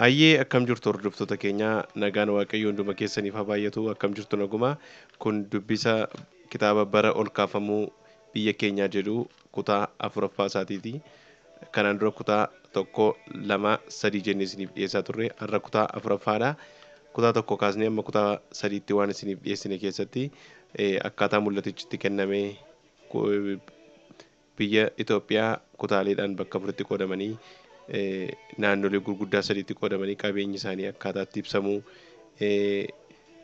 Hayyee, akkam jirtu hordoftoota keenyaa? Nagaan Waaqayyoo hunduma keessaniif haa baay'atu. Akkam jirtu? Naguma. Kun dubbisa kitaaba "Bara Ol Kaafamuu Biyya Keenyaa" jedhu kutaa afuraffaa isaatiiti. Kanaan dura kutaa 1, 2, 3 jennee isiniif dhiyeessaa turre. Har'a kutaa afuraffaadha. Kutaa 1 kaasnee amma kutaa 3tti waan isiniif dhiyeessine keessatti akkaataa mul'atichi kenname, biyya Itoophiyaa kutaaleedhaan bakka afuritti qoodamanii, naannolee gurguddaa sadiitti qoodamanii, qabeenyi isaanii akkaataatti ibsamu.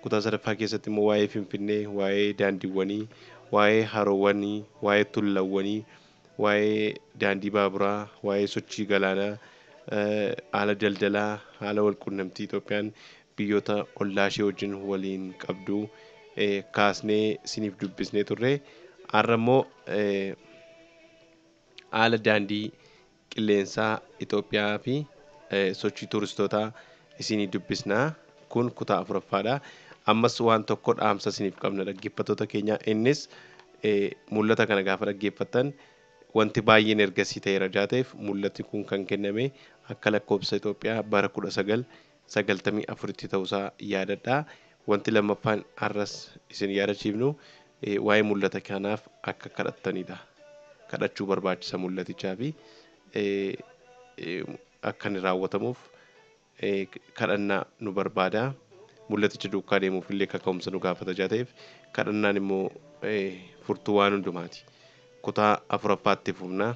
Kutaa sadaffaa keessatti immoo waa'ee Finfinnee, waa'ee daandiiwwanii, waa'ee haroowwanii, waa'ee tullawwanii, waa'ee daandii baaburaa, waa'ee sochii galaanaa, haala daldalaa, haala walqunnamtii Itoophiyaan biyyoota ollaa ishee wajjin waliin qabdu kaasnee isiniif dubbisnee turre. Har'a immoo haala daandii qilleensaa Itoophiyaa fi sochii turistootaa isinii dubbisnaa. Kun kutaa afuraffaadha. Ammas waan tokko dhaamsa isiniif qabna, dhaggeeffattoota keenya. Innis mul'ata kana gaafa dhaggeeffattan wanti baay'een ergasii ta'eera jaateef, mul'atni kun kan kenname akka lakkoofsa Itoophiyaa bara 1994tti ta'uusaa yaadadha. Wanti lammaffaan har'as isin yaadachiifnu waa'ee mul'ata kanaaf akka kadhattanidha. Kadhachuu barbaachisa mul'atichaa fi akka inni raawwatamuuf kadhannaa nu barbaada. Mul'aticha duukaa deemuuf illee kaka'umsa nu gaafata jaateef, kadhannaan immoo furtuu waan hundumaati. Kutaa afuraffaatti fufna.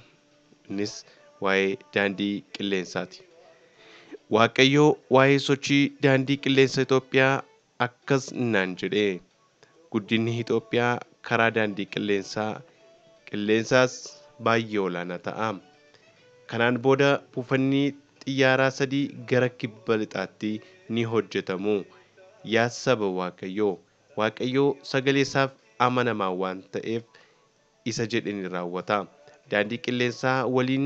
Innis waa'ee daandii qilleensaati. Waaqayyo waa'ee sochii daandii qilleensa Itoophiyaa akkas naan jedhee: guddinni Itoophiyaa karaa daandii qilleensaas baay'ee olaanaa ta'a. Kanaan booda buufanni xiyyaaraa sadii gara kibba lixaatti ni hojjetamu. Yaa saba Waaqayyoo, Waaqayyoo sagalee isaaf amanamaa waan ta'eef isa jedhe ni raawwata. Daandii qilleensaa waliin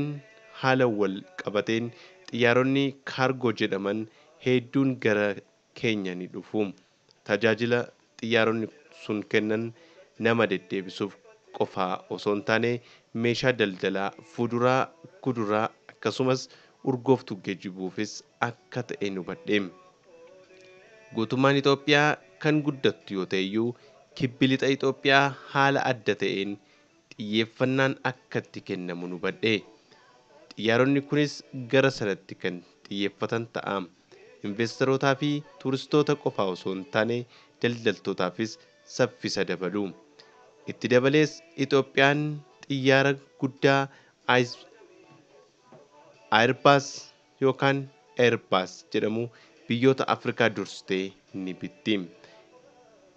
haala wal qabateen xiyyaaronni kaargoo jedhaman hedduun gara keenya ni dhufu. Tajaajila xiyyaaronni sun kennan nama deddeebisuuf qofaa osoo hin taane, meeshaa daldalaa, fuduraa, kuduraa akkasumas urgooftuu geejjibuufis akka ta'e nu hubadhe. Guutummaan Itoophiyaa kan guddattu yoo ta'e iyyuu, kibbi lixa Itoophiyaa haala adda ta'een xiyyeeffannaan akka itti kennamu nu hubadhe. Xiyyaaronni kunis gara sanatti kan xiyyeeffatan ta'a. Investarootaa fi turistoota qofaa osoo hin taane daldaltootaafis saffisa dabalu. Itti dabalees Itoophiyaan xiyyaara guddaa Airbus yookaan Airbus jedhamu biyyoota Afrikaa dursitee ni bitti.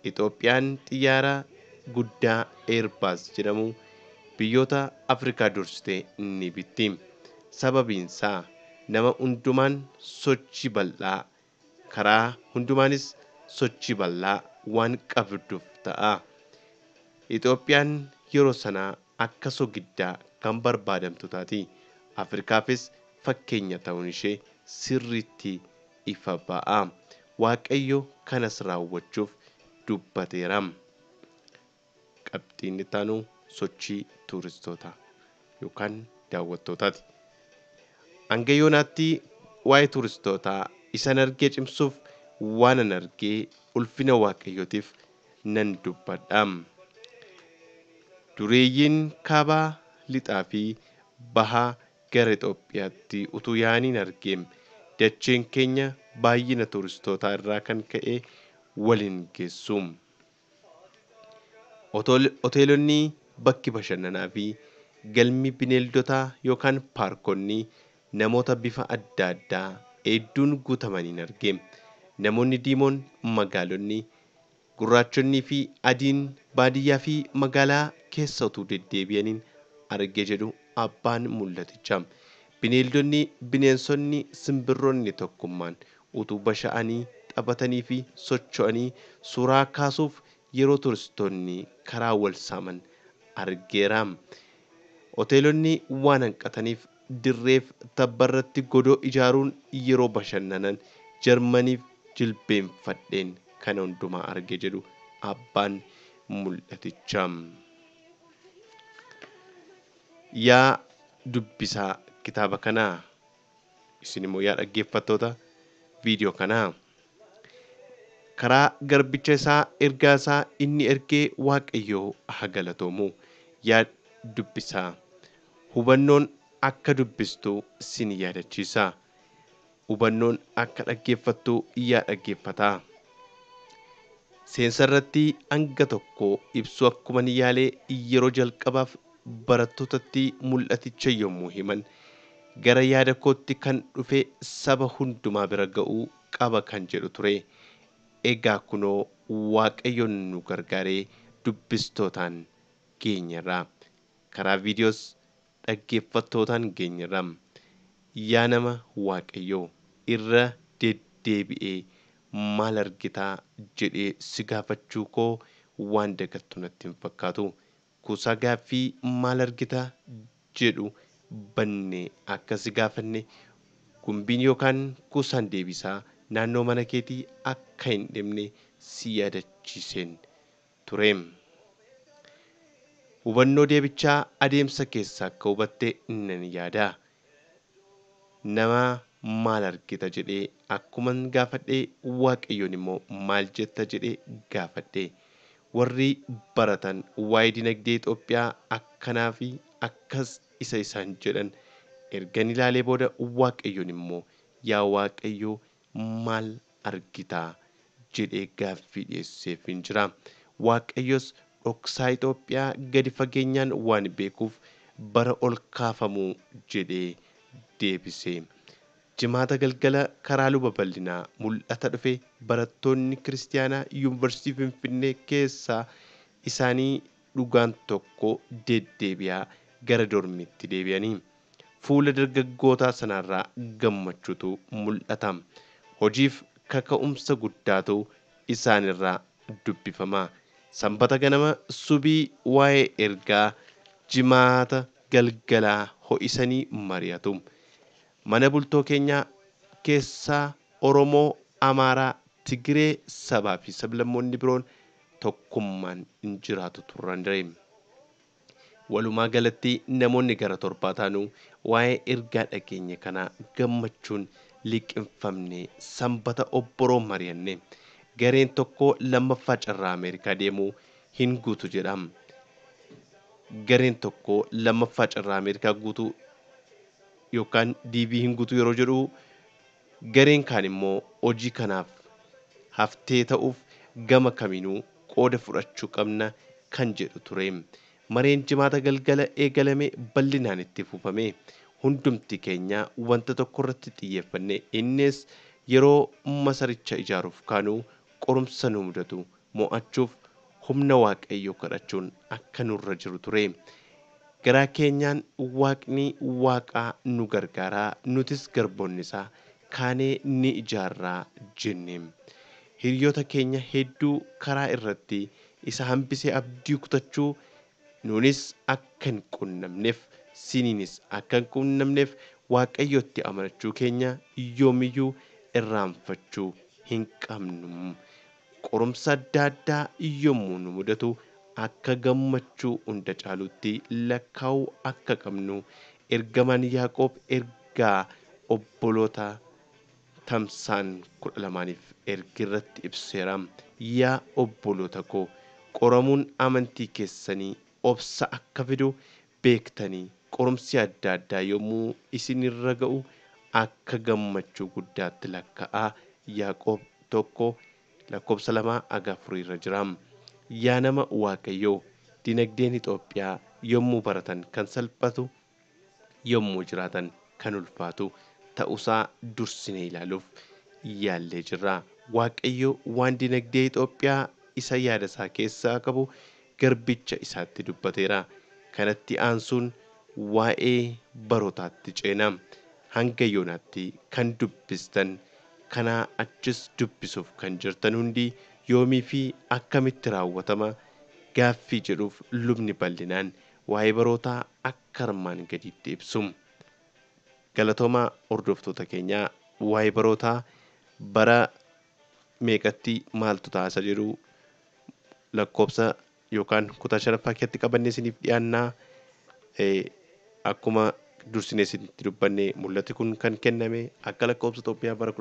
Itoophiyaan xiyyaara guddaa Airbus jedhamu biyyoota Afrikaa dursitee ni bitti. Sababiinsaa nama hundumaan sochii bal'aa, karaa hundumaanis sochii bal'aa waan qabduuf ta'a. Itoophiyaan yeroo sanaa akka sogiddaa kan barbaadamtu taati. Afrikaafis fakkeenya ta'uun ishee sirriitti ifa ba'a. Waaqayyo kanas raawwachuuf dubbateera. Qabxiin itti aanu sochii turistootaa yookaan daawwattootaati. Hanga yoonaatti waa'ee turistootaa isan argee cimsuuf waanan argee ulfina Waaqayyootiif nan dubbadha. Dureeyyiin kaabaa, lixaa fi bahaa gara Itoophiyaatti utuu yaa'aniin argee. Dacheen keenya baay'ina turistootaa irraa kan ka'e waliin geessu. Hoteelonni, bakki bashannanaa fi galmi bineeldotaa yookaan paarkonni namoota bifa adda addaa hedduun guutamaniin arge. Namoonni diimoon, magaalonni, gurraachonnii fi adiin baadiyyaa fi magaalaa keessa utuu deddeebi'aniin arge jedhu abbaan mul'atichaa. Bineeldonni, bineensonni, simbirroonni tokkummaan utuu basha'anii, taphatanii fi socho'anii suuraa kaasuuf yeroo turistoonni karaa wal saaman argeera. Hoteelonni waan hanqataniif dirreef tabbarratti godoo ijaaruun yeroo bashannanan Jarmaniif jilbeenfadheen kana hundumaa arge jedhu abbaan mul'atichaa. Yaa dubbisaa kitaaba kanaa, isin immoo yaa dhaggeeffattoota, viidiyoo kanaa. Karaa garbicha isaa ergaa isaa inni ergee Waaqayyoo haa galatoomu. Yaa dubbisaa, hubannoon akka dubbistu sin yaadachiisa. Hubannoon akka dhaggeeffattu yaa dhaggeeffataa. Seensa irratti hanga tokko ibsuu akkuma ni yaalee yeroo jalqabaaf barattootatti mul'aticha yommuu himan gara yaada kootti kan dhufe saba hundumaa bira ga'uu qaba kan jedhu ture. Egaa kunoo Waaqayyoon nu gargaaree dubbistootaan geenyerra. Karaa viidiyoos dhaggeeffattootaan geenyerra. Yaa nama Waaqayyoo, irra deddeebi'ee maal argitaa jedhee si gaafachuu koo waan dagattu natti hin fakkaatu. Kuusaa gaaffii maal argitaa jedhu bannee akka si gaafanne gumbiin yookaan kuusaan deebisaa naannoo mana keetii akka hin dhibne si yaadachiiseen ture. Hubannoo deebichaa adeemsa keessa akka hubatte nan yaada. Nama maal argita jedhee akkuman gaafadhe Waaqayyoon immoo maal jetta jedhee gaafadhe. Warri baratan waa'ee dinagdee Itoophiyaa akkanaa fi akkas isa isaan jedhan ergan ilaalee booda Waaqayyoon immoo yaa Waaqayyoo maal argitaa jedhee gaaffii dhiyeesseef hin jira. Waaqayyos dhoksaa Itoophiyaa gadi fageenyaan waan beekuuf bara ol kaafamuu jedhee deebise. Jimaata galgala karaa luba bal'inaa mul'ata dhufe barattoonni kiristaanaa yuunivarsiitii Finfinnee keessaa isaanii dhugaan tokko deddeebi'aa gara dormiitti deebi'anii fuula dargaggootaa sanarraa gammachuutu mul'ata. Hojiif kaka'umsa guddaatu isaanirraa dubbifama. Sanbata ganama subii waa'ee ergaa jimaata galgalaa ho'isanii mari'atu. Mana bultoo keenyaa keessaa Oromoo, Amaaraa, Tigiree, sabaa fi sablammoonni biroon tokkummaan hin jiraatu turan daree. Walumaa galatti namoonni gara torbaa taanuu waa'ee ergaa dhageenya kanaa gammachuun liqinfamne sanbata obboroo mari'anne. Gareen tokko lammaffaa carraa Ameerikaa deemuu hin guutu jedha. Gareen tokko lammaffaa carraa Ameerikaa guutuu yookaan DV hin guutu yeroo jedhu gareen kaan immoo hojii kanaaf haftee ta'uuf gama kamiinuu qooda fudhachuu qabna kan jedhu ture. Mareen jimaata galgala eegalame bal'inaan itti fufame. Hundumti keenya wanta tokko irratti xiyyeeffanne, innis yeroo masaricha ijaaruuf kaanu qorumsa nu mudatu mo'achuuf humna Waaqayyoo kadhachuun akka nurra jiru ture. Garaa keenyaan Waaqni Waaqaa nu gargaaraa, nutis garboonni isaa kaanee ni ijaarraa jenne. Hiriyoota keenya hedduu karaa irratti isa hambisee abdii kutachuu nuunis akka hin qunnamneef siniinis akka hin qunnamneef Waaqayyotti amanachuu keenya yoomiyyuu irraanfachuu hin qabnu. Qorumsa adda addaa yommuu nu mudatu akka gammachuu hunda caalutti lakkaa'uu akka qabnu ergamaan Yaaqoob ergaa obboloota tamsaan 12 ergirratti ibseera. Yaa obboloota koo, qoramuun amantii keessanii obsa akka fidu beektanii qorumsi adda addaa yommuu isinirra ga'u akka gammachuu guddaatti lakkaa'aa. Yaaqoob 1 lakkoofsa 2 haga 4 irra jira. Yaa nama Waaqayyoo, dinagdeen Itoophiyaa yommuu baratan kan salphatu, yommuu jiraatan kan ulfaatu ta'uusaa dursinee ilaaluuf yaallee jirra. Waaqayyo waan dinagdee Itoophiyaa isa yaada isaa keessaa qabu garbicha isaatti dubbateera. Kanatti aansuun waa'ee barootaatti ceena. Hanga yoonaatti kan dubbistan, kanaa achis dubbisuuf kan jirtan hundi yoomii fi akkamitti raawwatama gaaffii jedhuuf lubni bal'inaan waa'ee barootaa akka armaan gadiitti ibsu. Galatoomaa hordoftoota keenyaa, waa'ee barootaa bara meeqatti maaltu ta'a jedhu lakkoofsa yookaan kutaa shanaffaa keessatti qabannee isiniif dhiyaannaa. Akkuma dursinee isinitti dubbanne mul'ati kun kan kenname akka lakkoofsa Itoophiyaa bara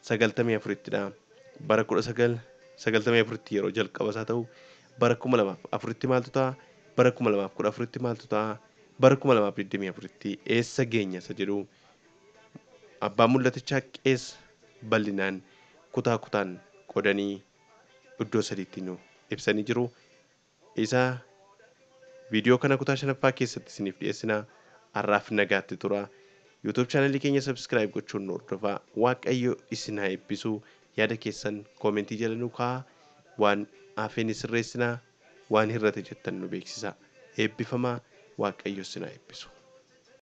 1994ttidha. Bara 1994tti yeroo jalqaba isaa ta'u, bara 2004tti maaltu ta'a? Bara 2014tti maaltu ta'a? Bara 2024tti eessa geenya isa jedhu abbaan mul'atichaa qees bal'inaan kutaa kutaan qodanii iddoo sadiitti nu ibsanii jiru. Isa viidiyoo kana kutaa shanaffaa keessatti isiniif dhiyeessina. Har'aaf nagaatti tura. YouTube chaanalii keenya subscribe gochuun nu hordofaa. Waaqayyo isin haa eebbisu. Yaada keessan koomentii jala nu kaa'aa. Waan hafee ni sirreessinaa. Waan hir'ate jettan nu beeksisaa. Eebbifamaa. Waaqayyo isin haa eebbisu.